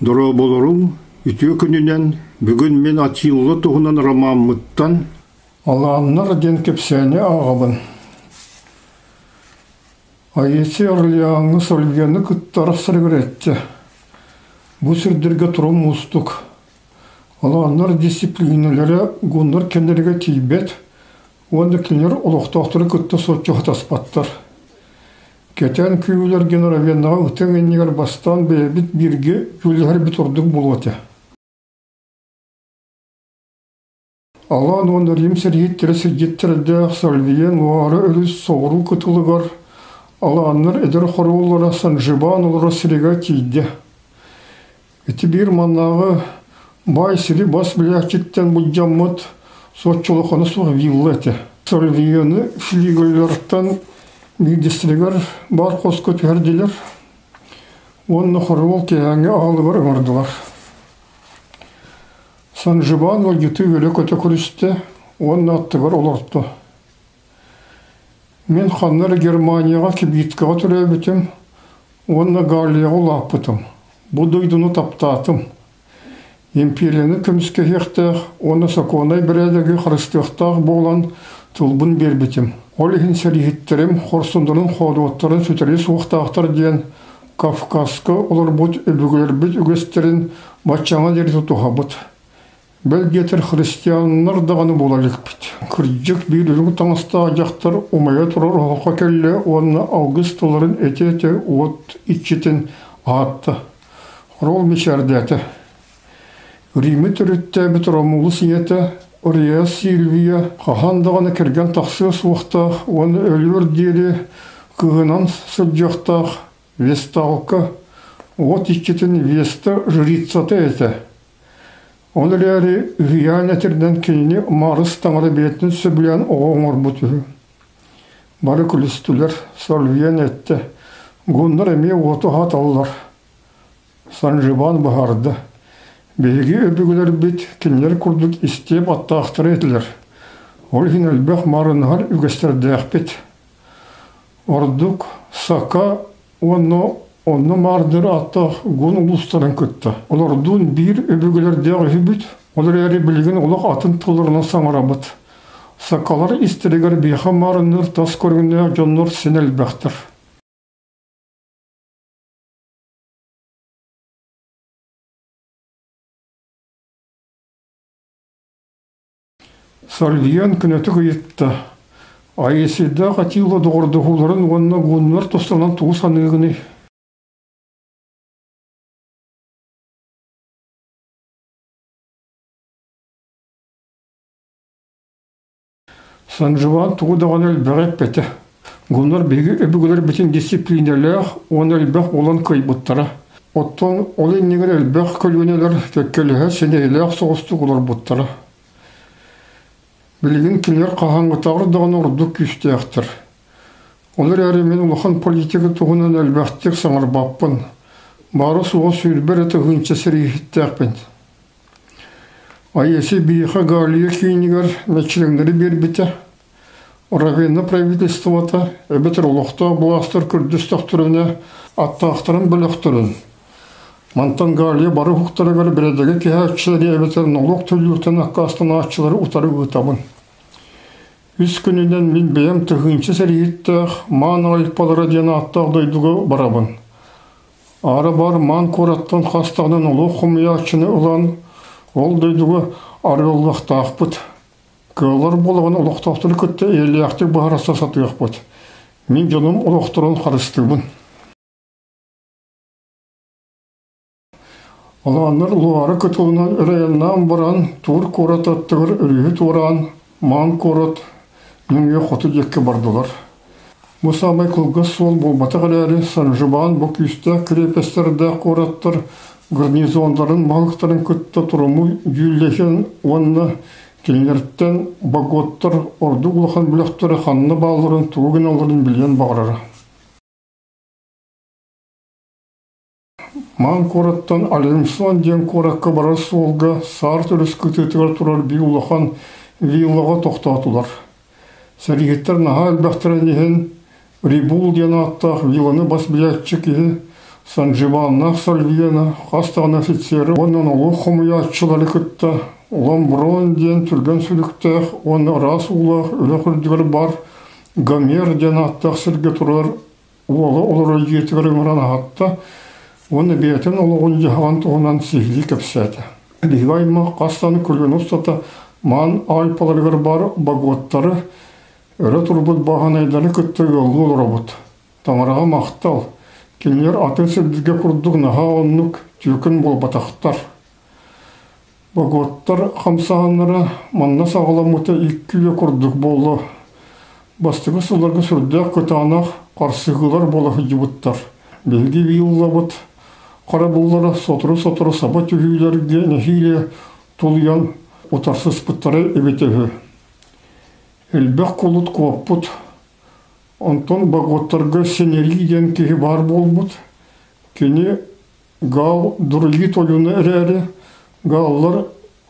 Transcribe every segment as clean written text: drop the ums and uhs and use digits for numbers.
Дорооболоруҥ, үтүө күнүнэн! Бүгүн мин Атилла туһунан ромаммыттан Алааннар диэн кэпсээни ааҕабын. Аэций Орлеаҥҥа Сольвияны кытта арахсарыгар эттэ: «Бу сирдэргэ турум уустук. Алааннар дисциплинэлэрэ гуннар кэмнэригэр тиийбэт уонна кинилэр олохтоохтору кытта соччо хатаспаттар. Кэтээн күүһүлэргэ Равеннаҕа ытыаҥ иннигэр бастаан бэйэбит бииргэ дьүүллэһэрбит ордук буолуо этэ. Алаан уонна Рим сэрииһиттэрэ сирдьиттэрдээх Сальвиен Луара өрүс соҕуруу кытылыгар Алааннар эдэр хоруоллара Санжибан олорор сиригэр тиийдэ. Ити биир маннааҕы баай сири бас билээччиттэн былдьаммыт соччолохоно суох вилла этэ. Сальвияны флигеллэртэн биирдэстэригэр баар хоско түһэрдилэр уонна хоруол киэһээҥҥи аалыгар ыҥырдылар. Санжибан ыалдьыты үөрэ-көтө көрүстэ уонна аттыгар олорто. Мин ханна эрэ Германияҕа кибииткэҕэ төрөөбүтүм уонна Галлияҕа улааппытым. Бу дойдуну таптаатым. Империяны көмүскэһиэхтээх уонна сокуоннай бэрээдэги харыстыахтаах буолан тылбын биэрбитим. Ол иһин сэрииһиттэрим хорсуннарын-хоодуоттарын сүтэриэ суохтаахтар диэн Кавказка олорбут өбүгэлэрбит үгэстэрин баччаҥа диэри тутуһабыт. Бэл диэтэр христианнар даҕаны буола иликпит. Кырдьык биир үрүҥ таҥастаах дьахтар умайа турар оһоххо кэллэ уонна алгыс тылларын этэ-этэ уот иччитин аһатта. Рол мичээрдээтэ. Римы төрүттээбит Ромулус ийэтэ Риа Сильвия хаһан даҕаны кэргэн тахсыа суохтаах уонна өлүөр диэри кыһынан сылдьыахтаах Весталка уот иччитин Веста жрицата этэ. Ол эрээри үһүйээн этэринэн кинини Марс таҥара бэйэтин сөбүлээн оҕо оҥорбут үһү. Бары күлүстүлэр, Сольвиен эттэ: «Гуннар эмиэ уоту аһаталлар». Санжибан быһаарда: «Биһиги өбүгэлэрбит кинилэр курдук истиэп аттаахтара этилэр. Ол иһин элбэх маарыннаһар үгэстэрдээхпит. Ордук сака уонна онно маардыр ааттаах гун улуустарын кытта. Олордуун биир өбүгэлэрдээх үһүбүт, ол эрээри билигин олох атын тылларынан саҥарабыт. Сакалар истэригэр биһиэхэ маарынныыр тас көрүҥнээх дьоннор син элбэхтэр. Сальвиан көнөтүк ыйытта: «Аисидаах Атилла доҕордоһууларын уонна гуннар тустарынан тугу саныыгыный?» Санживан тугу даҕаны элбэҕи эппэтэ. Гуннар биһиги өбүгэлэрбитин дисциплинэлээх уонна элбэх буолан кыайбыттара. Оттон ол иннигэр элбэх көлүөнэлэр кэккэлэһэ сэнэйэлээх соҕустук олорбуттара. Билигин кинилэр хаһааҥҥытааҕар даҕаны ордук күүстээхтэр. Ол эрээри мин улахан политика туһунан элбэхтик саҥарбаппын. Баара-суоҕа 20 эрэ тыһыынча сэрииһиттээхпин. Аеси биһиэхэ Галия киинигэр мэччирэҥнэри биэрбитэ. Равенна правительствота эбэтэр олохтоох былаастар көрдөстөхтөрүнэ аттаахтарын бөлөхтөрүн Мантан Галия бары уһуктарыгар бэрэдэги киһээччилэри эбэтэр нолуок төлүүртэн аккаастанааччылары утары ыытабын. Үс күнүнэн мин бэйэм тыһыынча сэрииһиттээх Маан Альпалара диэн ааттаах дойдуга барабын. Аара бар Маан куораттан хас даҕаны нолуок хомуйааччыны ылан, ол дойдуга арыаллыахтаахпыт. Кыаллар буолаҕын олохтоохтору кытта эйэлээхтик быһаарса сатыахпыт. Мин дьонум олохторун харыстыыбын. Алааннар Луара кытылынан ырайаннаан баран, Тур куорат аттыгар өрүһү туораан, Маан куорат нөҥүө хоту диэки бардылар. Бу саамай кылгас суол буолбатах эрээри, Санжибаан бу күүстээх кириэпэстэрдээх куораттар гарнизоннарын баһылыктарын кытта туруму дьүүллэһэн уонна кинилэртэн боготтар ордук улахан бөлөхтөрө ханна баалларын тугу гыналларын билиэн баҕарара. Маан куораттан Алимсон диэн куоракка барар суолга Саарт өрүс кытыытыгар турар биир улахан виллаҕа тохтоотулар. Сэрииһиттэр наһаа элбэхтэрин иһин Рибул диэн ааттаах вилланы бас билээччи киһи Санживаннаах Сальвиена хас даҕаны офицеры уонна нолуок хомуйааччылары кытта Ламброн диэн түргэн сүлүктээх уонна ыраас уулаах үрэх үрдүгэр баар Гомер диэн ааттаах сиргэ турар уола олорор дьиэтигэр ыҥыран аһатта уонна бэйэтин олоҕун-дьаһаҕын туһунан сиһилии кэпсээтэ. Биһиги аймах хас даҕаны көлүөнэ устата Маан Альпаларыгар баар богуоттары, өрө турбут бааһынайдары кытта ыаллыы олоробут. Таҥараҕа махтал, кинилэр атын сирдэргэ курдук наһаа оннук түөкүн буолбатахтар. Богуоттар хамсааһыннара манна саҕаламмыта 2 үйэ курдук буолла. Бастакы сылларга сүрдээх кытаанах харсыһыылар буола сылдьыбыттар. Биһиги виллабыт харабыллара сотору-сотору саба түһүүлэргэ нэһиилэ тулуйан утарсыспыттара эбитэ үһү. Элбэх кулут куоппут. Онтон богуоттарга сэнэрии диэн киһи баар буолбут. Кини Гаал дуруйуу тойоно эрээри, гааллар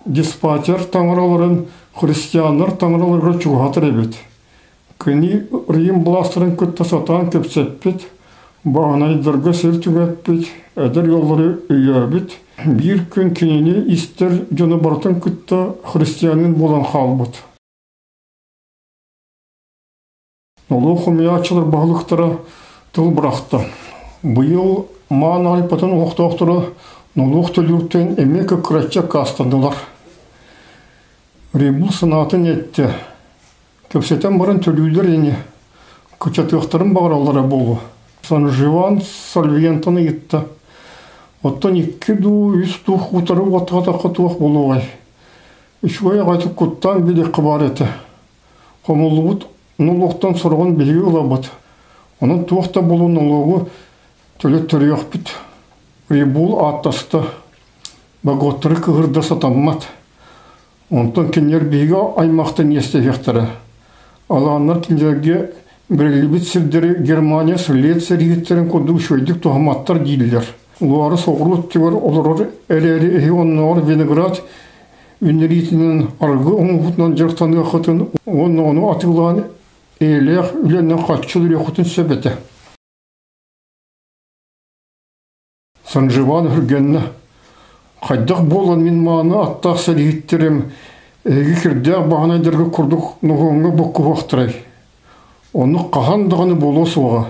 диспатер таҥараларын христианнар таҥараларыгар чугаһатар эбит. Кини Рим былаастарын кытта сатаан кэпсэппит, баҕанайдарга сир түҥэппит, эдэр ыаллары өйөөбүт. Биир күн кинини истэр дьону барытын кытта христианин буолан хаалбыт. Нолуок хомуйааччылар баһылыктара тыл бырахта. Быйыл Маан Альпатын олохтоохторо нолуок төлүүртэн эмиэ кыккыраччы аккаастаннылар. Рибул санаатын эттэ. Кэпсэтэн баран төлүүллэр ини. Кычатыахтарын баҕараллара буолуо. Санживан Сальвиентон ыйытта. Оттон икки дуу, үс дуу утары уоттаатахха туох буолуоҕай? Үчүгэй аҕайтык куттаан билиэххэ баар этэ. Хомуллубут нолуоктан сороҕун биһиги ылабыт. Онон туох да буолуо нолуогу төлөттөрүөхпүт. Рибул ааттаста. Боготтары кыһырда сатаммат. Онтон кинилэр биһиги аймахтан иэстэһиэхтэрэ. Алааннар кинилэргэ бэриллибит сирдэри Германия Совет сэрииһиттэрин курдук үчүгэйдик туһамматтар дииллэр. Луара соҕуруу өттүгэр олорор эрээри эһи оннооҕор виноград Үннэриитинэн арыгы оҥоһуутунан дьарыктаныаххытын уонна ону атыылаан эйэлээх үлэнэн харчы өлөрүөххүтүн сөп этэ. Санживан үргэннэ. Хайдах буолан мин мааны аттаах сэрииһиттэрим эһиги кирдээх баһанайдарга курдук ноһуоҥҥа боккуһуохтарай. Оннук хаһан даҕаны буолуо суоҕа.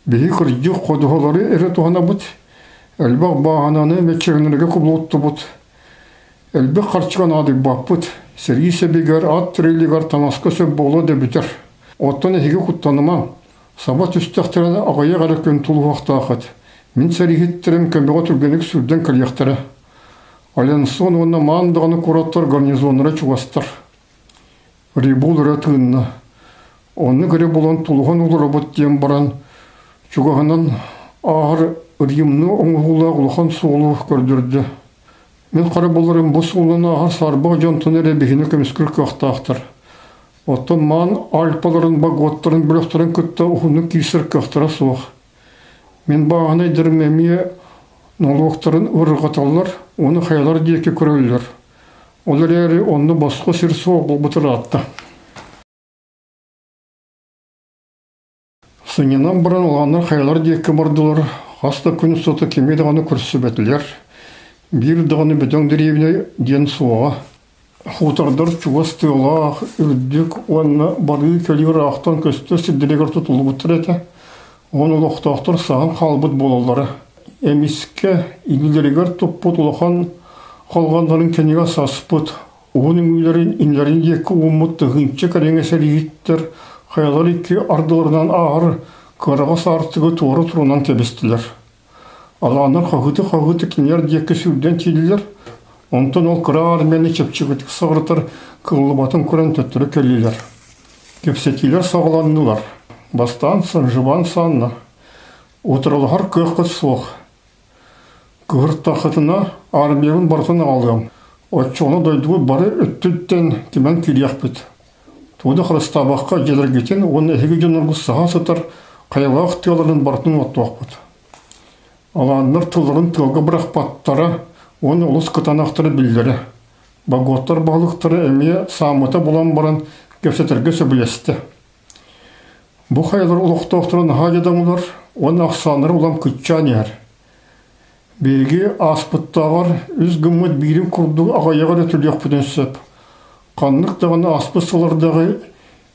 Биһи кырдьык ходуһалары эрэ туһанабыт, элбэх бааһынаны мэччирэҥнэргэ кубулуттубут, элбэх харчыга наадыйбаппыт, сэрии сэбигэр, ат триллигэр таҥаска сөп буолуо да бүтэр. Оттон эһиги куттанымаҥ, саба түстэхтэринэ аҕыйах эрэ күн тулуһуохтааххыт. Мин сэрииһиттэрим көмөҕө түргэнник сүүрдэн кэлиэхтэрэ. Аленсон уонна Маан даҕаны куораттар гарнизоннара чугастар. Рибул өрө тыынна. Оннук эрэ булан тулуһан олоробут диэн баран, чугаһынан ааһар ырйымныы оҥоһуулаах улахан суолу көрдөрдө. Мин хара буларым бу суолунан ааһар саарбах дьонтон эрэ биһини көмүскүүр кыахтаахтар. Оттон маан Альпаларын, Баготтарын бөлөхтөрүн кытта уһуннук киирсэр кыахтара суох. Мин бааһынайдарым эмиэ нолуоктарын ырҕаталлар, уонна хайалар диэки көрөллөр. Ол эрээри онно босхо сир суох буолбут ыраатта. Сынньанан баран улааннар хайалар диэки бардылар, хас да күн устата кими даҕаны көрсүбэтилэр. Биир даҕаны бөдөҥ дэриэбинэ диэн суоҕа. Хутордар чугас тыалаах, үрдүк уонна барыы-кэлии ыраахтан көстөр сирдэригэр тутуллубуттар этэ. Уон олохтоохтор саһан хаалбыт буолаллара. Эмискэ илиилэригэр туппут улахан халҕаннарын кэннигэр саспыт, уһун үҥүүлэрин иннилэрин диэки ууммут тыһыынча кэриҥэ сэрииһиттэр хайалар икки ардыларынан ааһар кыараҕас аартыгы туора турунан кэбистилэр. Алааннар хаһыыты-хаһыыты кинилэр диэки сүүрдэн киирдилэр, онтон ол кыра армияны чэпчэкитик саҕырытар кыаллыбатын көрөн төттөрү кэллилэр. Кэпсэтиилэр саҕаланнылар. Бастаан Санжыбан саанна. Утарылаһар кыаххыт суох. Кыһыртаххытына армиябын барытын аҕалыам. Оччоҕуна дойдубут бары өттүттэн кимэн киириэхпит. Тугу да харыстаабакка дьиэлэргитин уонна эһиги дьонноргут саһа сытар хайалаах тыаларын барытын уоттуохпут. Алааннар тылларын тыалга бырахпаттара уонна олус кытаанахтара биллэрэ. Боготтар баһылыктара эмиэ сааммыта булан баран кэпсэтэргэ сөбүлэстэ. Бу хайалар олохтоохторо наһаа дьадаҥылар уонна ахсааннара улам кыччаан иһэр. Биһиги ааспыттааҕар үс гыммыт биирин курдук аҕыйаҕы эрэ төлүөхпүтүн сөп. Ханнык даҕаны ааспыт сыллардааҕы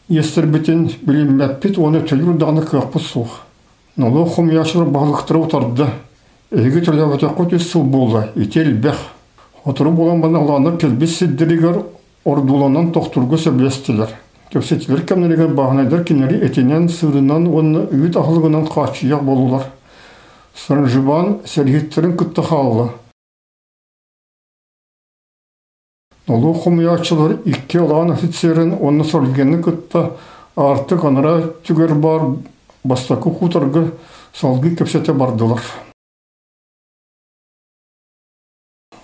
иэстэрбитин билиммэппит уонна төлүүр даҕаны кыахпыт суох. Нолуок хомуйааччылар баһылыктара утарда. Эһиги төлөөбөтөххүт үс сыл буолла, ити элбэх. Сотору буолан баран алааннар кэлбит сирдэригэр ордууланан тохтуурга сөбүлэстилэр. Кэпсэтилэр кэмнэригэр бааһынайдар кинилэри этинэн, сыырынан уонна үүт аһылыгынан хааччыйах буоллулар. Саржибан сэрииһиттэрин кытта хаалла. Нолуок хомуйааччылар икки алаан офицерын уонна Соргены кытта Аартык анараа өттүгэр баар бастакы хуторга салгыы кэпсэтэ бардылар.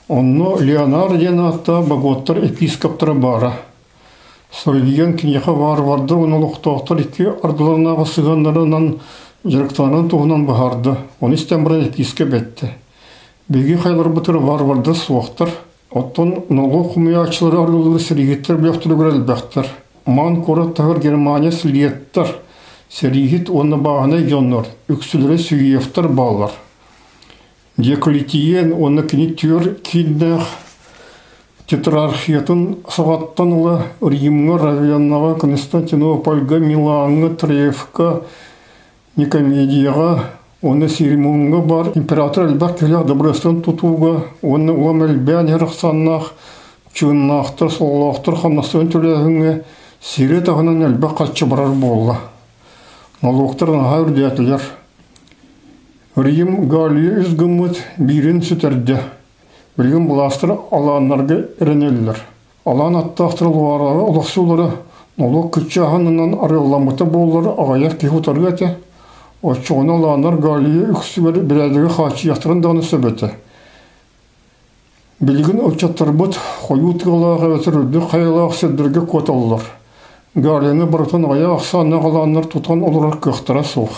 Онно Леонардо диэн ааттаах боготтар епископтара баара. Соргиен киниэхэ варвардар уонна олохтоохтор икки ардыларынааҕы сыһыаннарынан дьарыктанарын туһунан быһаарда. Ону истэн баран епископ эттэ: «Биһиги хайаларбытыгар варвардар суохтар, оттон нолуок хомуйааччылары арыылыыр сэрииһиттэр бөлөхтөрүгэр элбэхтэр. Маан куорат таһыгар Германия слеттар, сэрииһит уонна бааһынай дьоннор, үксүлэрэ Сүгиевтэр бааллар. Диоклетиан уонна кини түөр кииннээх тетрархиятын саҕаттан ыла Римҥа, Равеннаҕа, Константинопольга, Милаҥҥа, Тревка, Никомедияҕа уонна Сиримуҥҥа баар император элбэх киһилээх дыбарыастарын тутууга уонна улам элбээн иһэр ахсааннаах чыыннаахтар, сололоохтор хамнастарын төлөөһүҥҥэ сири таһынан элбэх харчы барар буолла. Нолуоктар наһаа үрдээтилэр. Рим Галия үс гыммыт биирин сүтэрдэ. Билигин былаастар алааннарга эрэнэллэр. Алаан аттаахтар луарары олохсуулара нолуок кыччааһынынан арыалламмыта буоллар аҕыйах киһи утарыа этэ. Оччоҕуна алааннар Галия үксүгэр бэрээдэги хааччыйыахтарын даҕаны сөп этэ. Билигин ыччаттарбыт хойуу тыалаах эбэтэр үрдүк хайалаах сирдэргэ куоталлар. Галияны барытын аҕыйах ахсааннаах алааннар тутан олорор кыахтара суох.